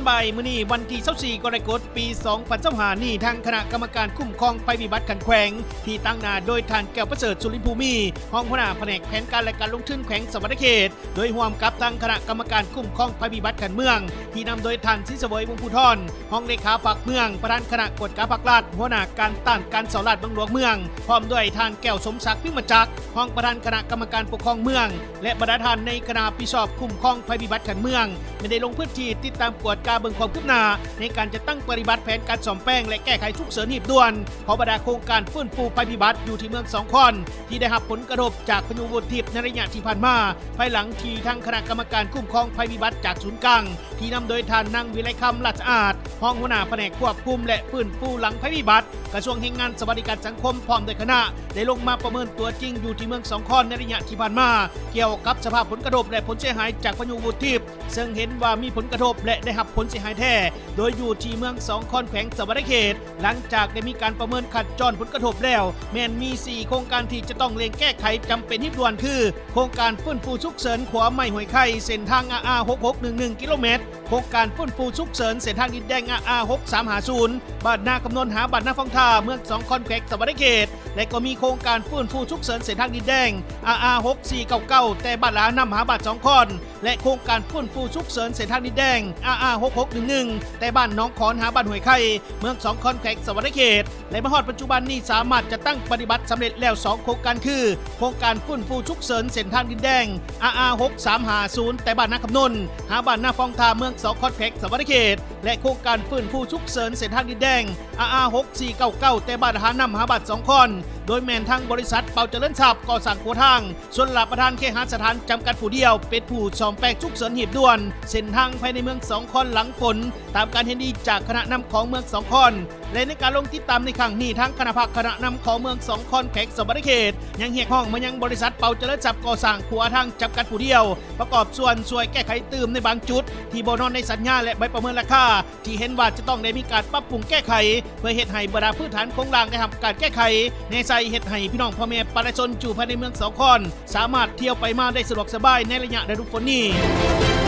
ບ່າຍມື້ນີ້ ວັນທີຊາວສີ່ ກໍລະກົດ ປີສອງພັນຊາວຫ້ານີ້ ທາງຄະນະກຳມະການຄຸ້ມຄອງໄພພິບັດຂັ້ນແຂວງ ທີ່ຕາງໜ້າໂດຍທ່ານ ແກ້ວປະເສີດ ສຸລິນພູມີ ຮອງຫົວໜ້າພະແນກແຜນການ ແລະ ການລົງທຶນແຂວງສະຫວັນນະເຂດ ໂດຍຮ່ວມກັບທາງຄະນະກຳມະການຄຸ້ມຄອງໄພພິບັດຂັ້ນເມືອງ ທີ່ນຳໂດຍທ່ານ ສີສະເຫວີຍ ວົງພູທອນ ຮອງເລຂາພັກເມືອງ, ປະທານຄະນະກວດກາພັກລັດ, ຫົວໜ້າການຕ້ານການສໍ້ລາດບັງຫຼວງເມືອງ, ພ້ອມດ້ວຍທ່ານ ແກ້ວສົມສັກ ພິມມະຈັກ ຮອງປະທານຄະນະກຳມະການປົກຄອງເມືອງ ແລະ ບັນດາທ່ານໃນຄະນະຮັບຜິດຊອບຄຸ້ມຄອງໄພພິບັດຂັ້ນເມືອງ ແມ່ນໄດ້ລົງພື້ນທີ່ຕິດຕາມກວດກາເບິ່ງຄວາມຄືບໜ້າ ໃນການຈັດຕັ້ງປະຕິບັດແຜນການສ້ອມແປງ ແລະ ແກ້ໄຂສຸກເສີນຮີບດ່ວນ ຂອງບັນດາໂຄງການຟື້ນຟູໄພພິບັດຢູ່ທີ່ເມືອງສອງຄອນ ທີ່ໄດ້ຮັບຜົນກະທົບຈາກພາຍຸວູທິບໃນໄລຍະທີ່ຜ່ານມາ, ພາຍຫຼັງທີ່ທາງຄະນະກຳມະການຄຸ້ມຄອງໄພພິບັດຈາກສູນກາງ ທີ່ນຳໂດຍທ່ານ ນາງ ວິໄລຄຳ ລາດສະອາດ ຮອງຫົວໜ້າພະແນກຄວບຄຸມ ແລະ ຟື້ນຟູຫຼັງໄພພິບັດ ກະຊວງແຮງງານ ສະຫວັດດີການສັງຄົມ ພ້ອມດ້ວຍຄະນະ ໄດ້ລົງມາປະເມີນຕົວຈິງຢູ່ທີ່ເມືອງສອງຄອນໃນໄລຍະທີ່ຜ່ານມາ ກ່ຽວກັບສະພາບຜົນກະທົບ ແລະ ຜົນເສຍຫາຍຈາກພາຍຸວູທິບ ເຊິ່ງເຫັນວ່າມີຜົນກະທົບ ແລະ ໄດ້ຮັບຜົນເສຍຫາຍແທ້ ໂດຍຢູ່ທີ່ເມືອງສອງຄອນ ແຂວງສະຫວັນນະເຂດ. ຫຼັງຈາກໄດ້ມີການປະເມີນຄັດຈ້ອນຜົນກະທົບແລ້ວ ແມ່ນມີສີ່ໂຄງການທີ່ຈະຕ້ອງເລັ່ງແກ້ໄຂຈຳເປັນຮີບດ່ວນ ຄື ໂຄງການຟື້ນຟູສຸກເສີນຂົວໄມ້ຫ້ວຍໄຂ່ ເສັ້ນທາງ ອາອາ ຫົກຫົກໜຶ່ງໜຶ່ງ ກິໂລແມັດ, ໂຄງການຟື້ນຟູສຸກເສີນເສັ້ນທາງດິນແດງ ອາອາ ຫົກສາມຫ້າສູນ ບ້ານນາຄຳນົນ ຫາບ້ານນາຟອງທ່າ ເມືອງສອງຄອນ ແຂວງສະຫວັນນະເຂດ ແລະ ກໍມີໂຄງການຟື້ນຟູສຸກເສີນເສັ້ນທາງດິນແດງ ອາອາ ຫົກສີ່ເກົ້າເກົ້າ ແຕ່ບ້ານລະຫານ້ຳ ຫາບ້ານສອງຄອນ ແລະ ໂຄງການຟື້ນຟູສຸກເສີນເສັ້ນທາງດິນແດງ ອາອາ ຫົກຫົກໜຶ່ງໜຶ່ງ ແຕ່ບ້ານໜອງຂອນ ຫາບ້ານຫ້ວຍໄຂ່ ເມືອງສອງຄອນ ແຂວງສະຫວັນນະເຂດ ແລະ ມາຮອດປັດຈຸບັນນີ້ ສາມາດຈັດຕັ້ງປະຕິບັດສຳເລັດແລ້ວສອງໂຄງການ ຄື ໂຄງການຟື້ນຟູສຸກເສີນເສັ້ນທາງດິນແດງ ອາອາ ຫົກສາມຫ້າສູນ ແຕ່ບ້ານນາຄຳນົນ ຫາບ້ານນາຟອງທ່າ ເມືອງສອງຄອນ ແຂວງສະຫວັນນະເຂດ ແລະ ໂຄງການຟື້ນຟູສຸກເສີນເສັ້ນທາງດິນແດງ ອາອາ ຫົກສີ່ເກົ້າເກົ້າ ແຕ່ບ້ານລະຫານ້ຳ ຫາບ້ານສອງຄອນ ໂດຍແມ່ນທາງບໍລິສັດເປົາຈະເລີນຊັບກໍ່ສ້າງຂົວທາງ ສ່ວນລະປະທານເຄຫະສະຖານຈຳກັດຜູ້ດຽວ ເປັນຜູ້ສ້ອມແປງສຸກເສີນຮີບດ່ວນເສັ້ນທາງພາຍໃນເມືອງສອງຄອນຫຼັງຝົນ ຕາມການເຫັນດີຈາກຄະນະນຳຂອງເມືອງສອງຄອນ ແລະ ໃນການລົງຕິດຕາມໃນຄັ້ງນີ້ ທາງຄະນະພັກຄະນະນຳຂອງເມືອງສອງຄອນ ແຂວງສະຫວັນນະເຂດ ຍັງຮຽກຮ້ອງມາຍັງບໍລິສັດເປົາຈະເລີນຊັບກໍ່ສ້າງຂົວທາງຈຳກັດຜູ້ດຽວ ປະກອບສ່ວນຊ່ວຍແກ້ໄຂຕື່ມໃນບາງຈຸດ ທີ່ບໍ່ນອນໃນສັນຍາ ແລະ ໃບປະເມີນລາຄາ ທີ່ເຫັນວ່າຈະຕ້ອງໄດ້ມີການປັບປຸງແກ້ໄຂ ເພື່ອເຮັດໃຫ້ບັນດາພື້ນຖານໂຄງລ່າງໄດ້ຮັບການແກ້ໄຂ ແນໃສ່ເຮັດໃຫ້ພີ່ນ້ອງພໍ່ແມ່ປະຊາຊົນຢູ່ພາຍໃນເມືອງສອງຄອນ ສາມາດທ່ຽວໄປມາໄດ້ສະດວກສະບາຍໃນໄລຍະລະດູຝົນນີ້.